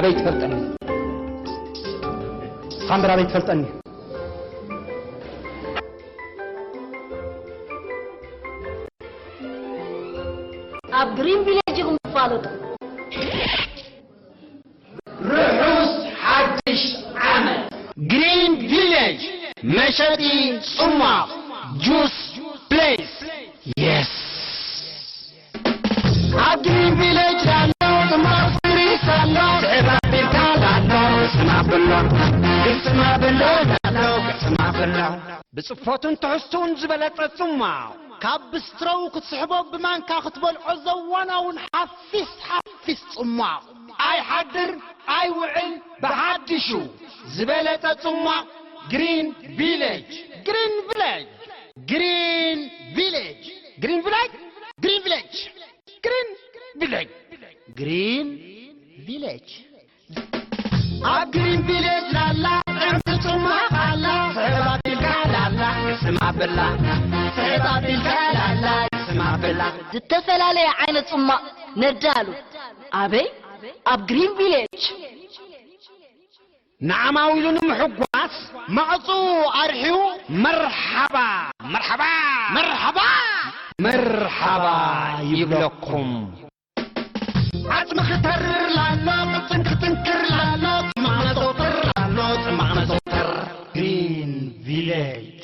ኣይትፈልጠኒ። ሳምብራ ኣይትፈልጠኒ። ኣብ ግሪን ቪሌጅ ኢኹም ትፋለጡ። ርሑስ ሓድሽ ዓመት። ግሪን ቪሌጅ መሸጢ ጽሟቕ፣ ጁስ ፕሌስ። የስ። ኣብ ግሪን ቪሌጅ ኣሎ ጽማቕ፣ ፍሪስ ኣሎ፣ ስዕብ ኣቢልካ ኣሎ፣ ግስም ኣብሎ፣ ግስም ኣብሎ ኣሎ፣ ግስም ኣብሎ። ብጽፈቱን ትሕዝቱን ዝበለጸ ጽማቕ። ካብ ብስትሮው ክትስሕቦ፣ ብማንካ ክትበልዖ፣ ዘዋናውን ሓፊስ ሓፊስ ጽሟቕ። ኣይሓድር ኣይውዕል ብሓድሹ። ዝበለጸ ጽሟቕ ግሪን ቪሌጅ። ግሪን ቪሌጅ። ግሪን ቪሌጅ። ግሪን ቪሌጅ። ግሪን ቪሌጅ። ግሪን ቪሌጅ። ግሪን ቪሌጅ። ኣብ ግሪን ቪሌጅ ላላ፣ ጥዕምቲ ጽማቕ ኣላ፣ ስሕብ ኣቢልካ ላላ፣ ግስም ኣብላ፣ ስሕብ ኣቢልካ ላላ፣ ግስም ኣብላ። ዝተፈላለየ ዓይነት ጽማቕ ነዳሉ። ኣበይ? ኣብ ግሪን ቪሌጅ። ንዓማዊሉ ንምሕጓስ ማዕጹ ኣርሒቡ፣ መርሓባ፣ መርሓባ፣ መርሓባ፣ መርሓባ ይብለኩም። ዓጽሚ ክተርር ላሎ፣ ቅጭን ክትንክር ላሎ፣ ጽማቕ ነዘውትር ላሎ፣ ጽማቕ ነዘውትር። ግሪን ቪሌጅ።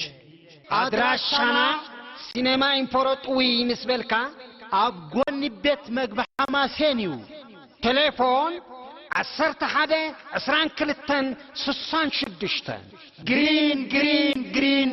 ኣድራሻና ሲኔማ ኢምፖሮ ጥውይ ምስ በልካ፣ ኣብ ጎኒ ቤት መግቢ ሓማሴን እዩ። ቴሌፎን ዓሰርተ ሓደ ዕስራን ክልተን ስሳን ሽዱሽተን። ግሪን፣ ግሪን፣ ግሪን